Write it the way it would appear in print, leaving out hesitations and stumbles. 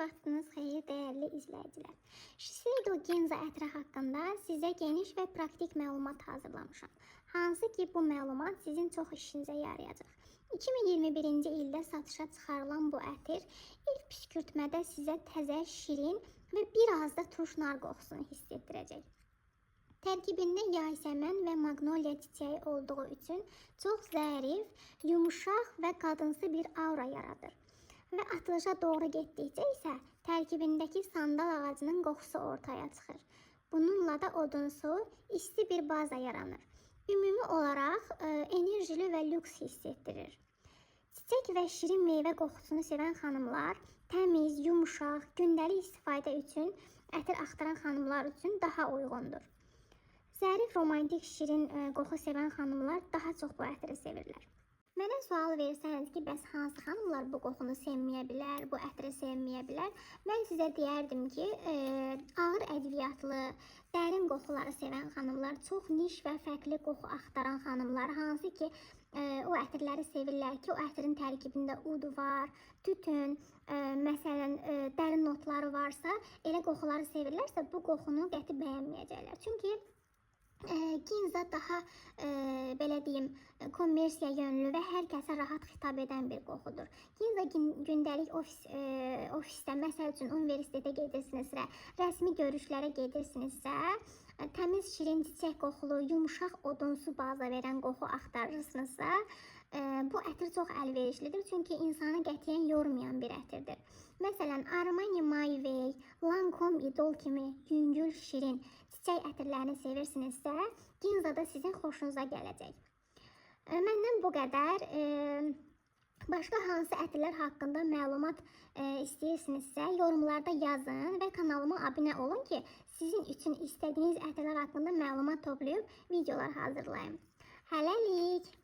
Vaxtınız xeyir, dəyərli izləyicilər. Shiseido Ginza ətri haqqında sizə geniş və praktik məlumat hazırlamışam. Hansı ki, bu məlumat sizin çox işinizə yarayacaq. 2021-ci ildə satışa çıxarılan bu ətir ilk püskürtmədə sizə təzə, şirin və biraz da turş nar qoxusunu hiss etdirəcək. Tərkibində yasəmən və maqnoliya çiçəyi olduğu üçün çox zərif, yumşaq və qadınsı bir aura yaradır. Və atılışa doğru getdikcə isə tərkibindəki sandal ağacının qoxusu ortaya çıxır. Bununla da odunsu, isti bir baza yaranır. Ümumi olaraq enerjili və lüks hiss etdirir. Çiçək və şirin meyvə qoxusunu sevən xanımlar, təmiz, yumşaq, gündəlik istifadə üçün ətir axtaran xanımlar üçün daha uyğundur. Zərif, romantik, şirin qoxu sevən xanımlar daha çox bu ətri sevirlər. Mənə sual versəniz ki, bəs hansı xanımlar bu qoxunu sevməyə bilər, bu ətri sevməyə bilər? Mən sizə deyərdim ki, ağır ədviyyatlı, dərin qoxuları sevən xanımlar, çox niş və fərqli qoxu axtaran xanımlar, hansı ki, o ətirləri sevirlər ki, o ətirin tərkibində ud var, tütün, məsələn, dərin notları varsa, elə qoxuları sevirlərsə, bu qoxunu qəti bəyənməyəcəklər. Çünki Ginza daha belə deyim, kommersiya yönlü və hər kəsə rahat xitab edən bir qoxudur. Ginza gündəlik ofisdə, məsəl üçün universitetə gedirsinizsə, rəsmi görüşlərə gedirsinizsə, təmiz, şirin çiçək qoxulu, yumşaq odunsu baza verən qoxu axtarırsınızsa, bu ətir çox əlverişlidir. Çünki insanı qətiyyən yormayan bir ətirdir. Məsələn, Armani My Way, Lancome Idol kimi yüngül, şirin çiçək ətirlərini sevirsinizsə, Ginza da sizin xoşunuza gələcək. Məndən bu qədər. Başqa hansı ətirlər haqqında məlumat istəyirsinizsə, yorumlarda yazın və kanalıma abunə olun ki, sizin üçün istədiyiniz ətirlər haqqında məlumat toplayıb videolar hazırlayım. Hələlik.